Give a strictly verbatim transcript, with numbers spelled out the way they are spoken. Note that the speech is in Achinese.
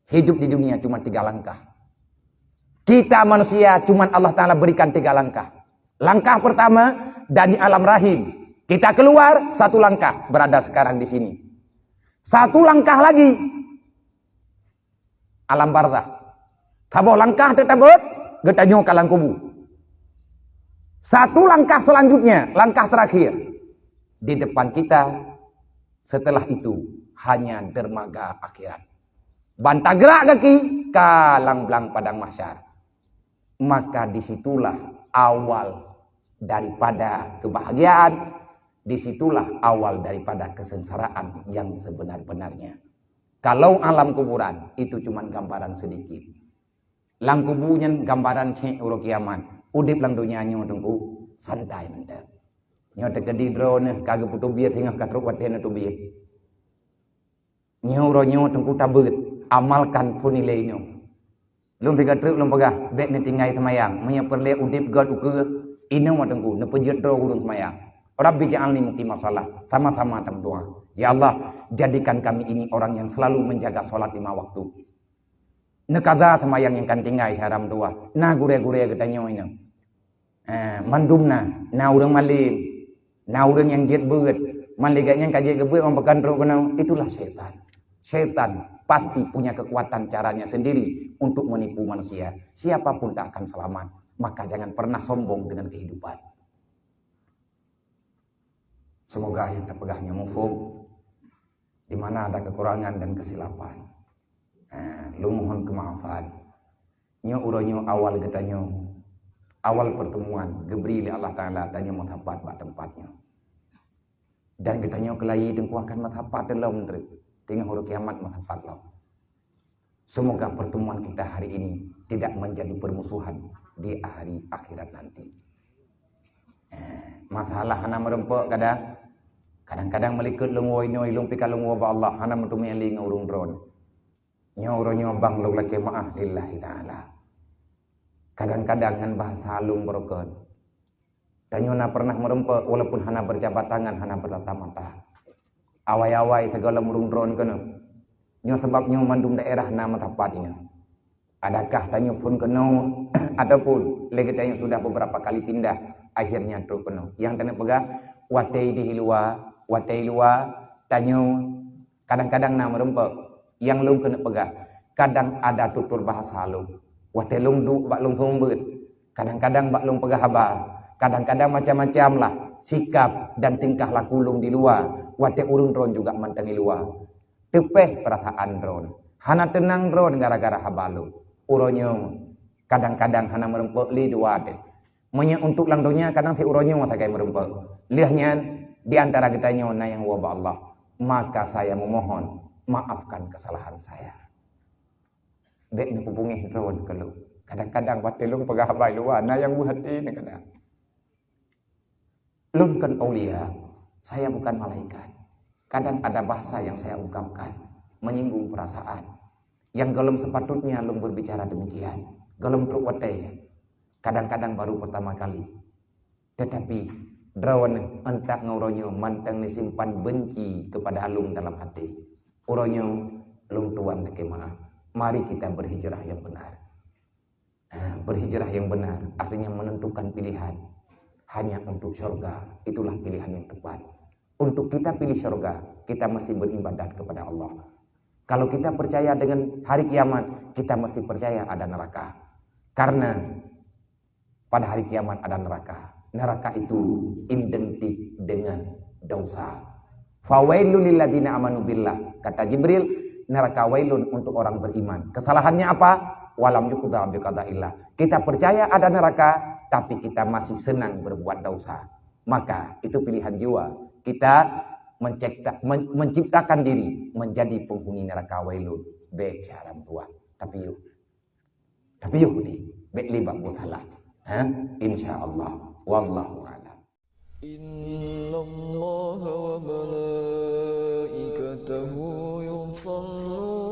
Hidup di dunia cuma tiga langkah. Kita manusia cuma Allah Ta'ala berikan tiga langkah. Langkah pertama dari alam rahim. Kita keluar satu langkah, berada sekarang di sini. Satu langkah lagi, alam barzakh. Saboh langkah teuk tabeuet, geutanyoe ka lam kubu. Satu langkah selanjutnya, langkah terakhir. Di depan kita, setelah itu, hanya dermaga akhirat. Ban tagerak gaki, ka lam blang padang mahsyar. Maka disitulah awal daripada kebahagiaan, disitulah awal daripada kesengsaraan yang sebenar-benarnya. Kalau alam kuburan, itu cuma gambaran sedikit. Lam kubu nyan gambaran cék uroe kiamat. Udeb lam donya nyoe, Teungku, santai mantong. Nyoe teukeudi droeneuh ka geupeuteubiet singoh ka trok watée neuteubiet. Nyoe uroe nyoe, Teungku, tabeuet, amalkan phon ilée nyoe. Lôn sigoe treuk lôn peugah, bék neutinggai seumayang. Meunyoe peureulée udeb göt ukeue, inong, Teungku, neupeujeuet droe ureuëng seumayang. Rabbi ja'alni muqimas shalah. Sama-sama tameudoa. Ya Allah, jadikan kami ini orang yang selalu menjaga salat lima waktu. Neukaza seumayang nyang ka neutinggai syedara meutuwah. Na gurée-gurée geutanyoe inong. Eh, mandum na, na ureuëng malem, na ureuëng nyang jeuet beuet, malaikat nyang ka jeuet geubeuet, wan pakon trok keunoe, itulah syaitan. Syaitan pasti punya kekuatan caranya sendiri untuk menipu manusia. Siapa pun tak akan selamat, maka jangan pernah sombong dengan kehidupan. Semoga yang terpegang yang mufhum, di mana ada kekurangan dan kesilapan. Eh, lôn mohon kemaafan. Nyoe uroe nyoe awal geutanyoe, awal pertemuan geubri lé Allah Taala tanyoe meusapat bak teumpat nyoe. Dan geutanyoe keulayi Teungku akan meusapat lom treuk, teungoh uroe kiamat meusapat lom. Semoga pertemuan kita hari ini tidak menjadi permusuhan di hari akhirat nanti. Eh, masalah hana meureumpok kadang. Kadang-kadang meulikot lôn woe inoe, lôn pih ka lôn woe bak Allah, hana meuteumé lé ngon ureuëng droen. Nyoe uroe nyoe bang lôn lakée meu'ah lillahi ta'ala. Kadang-kadang ngon bahasa lôn beureukeuen. Tanyoe na pernah meureumpok walaupun hana berjabat tangan, hana bertatap mata. Awai-awai sigohlom ureuëng droen keunoe. Nyoe sabab nyoe mandum daerah na meusapat inong. Adakah tanyoe phon keunoe ataupun lé geutanyoe sudah beberapa kali pindah, akhirnya trok keunoe? Nyang taneuk peugah, watée di luwa, watée luwa, tanyoe kadang-kadang na meureumpok. Nyang lôn keuneuk peugah, kadang ada tutur bahasa lôn. Watée lôn duek bak lôn seumeubeuet, kadang-kadang bak lôn peugah haba, kadang-kadang macam-macam lah sikap dan tingkah laku lôn di luwa, watée ureuëng droen juga mantong di luwa. Teupeh peurasaan droen. Hana teunang droen gara-gara haba lôn. Uroe nyoe, kadang-kadang hana meureumpok lé dua teuh. Meunyoe untuk lam donya kadang siuroe nyoe sagai meureumpok. Lheueh nyan, di antara geutanyoe na nyang woe bak Allah, maka saya memohon, maafkan kesalahan saya. Bék neupeubungéh droen keu lôn. Kadang-kadang watée lôn peugah haba luwa, na nyang beuheuti na kadang. Lôn kon aulia, saya bukan malaikat. Kadang ada bahasa yang saya ungkapkan, menyinggung perasaan. Yang gohlom sepatutnya lôn berbicara demikian. Gohlom trok watée, kadang-kadang baru pertama kali. Tetapi, droen entah ngon uroe nyoe mantong neusimpan benci kepada lôn dalam hati. Uroe nyoe, lôn tuan lakée meu'ah. Mari kita berhijrah yang benar. Nah, berhijrah yang benar artinya menentukan pilihan hanya untuk syurga. Itulah pilihan yang tepat. Untuk kita pilih syurga, kita mesti beribadat kepada Allah. Kalau kita percaya dengan hari kiamat, kita mesti percaya ada neraka. Karena pada hari kiamat ada neraka. Neraka itu identik dengan dosa. "Fawailul lilladzina amanu billah," kata Jibril, "neraka wailun untuk orang beriman." Kesalahannya apa? "Walam yuqda biqadaillah." Kita percaya ada neraka, tapi kita masih senang berbuat dosa. Maka itu pilihan jiwa. Kita mencipta-, men-, menciptakan diri menjadi penghuni neraka wailun. Bicara buah. Tapi yuk, Tapi yuk ni, bék lé bak buet salah. Ha? Insya Allah. Wallahu a'lam. Innallaha wa malaikatahu yusalluna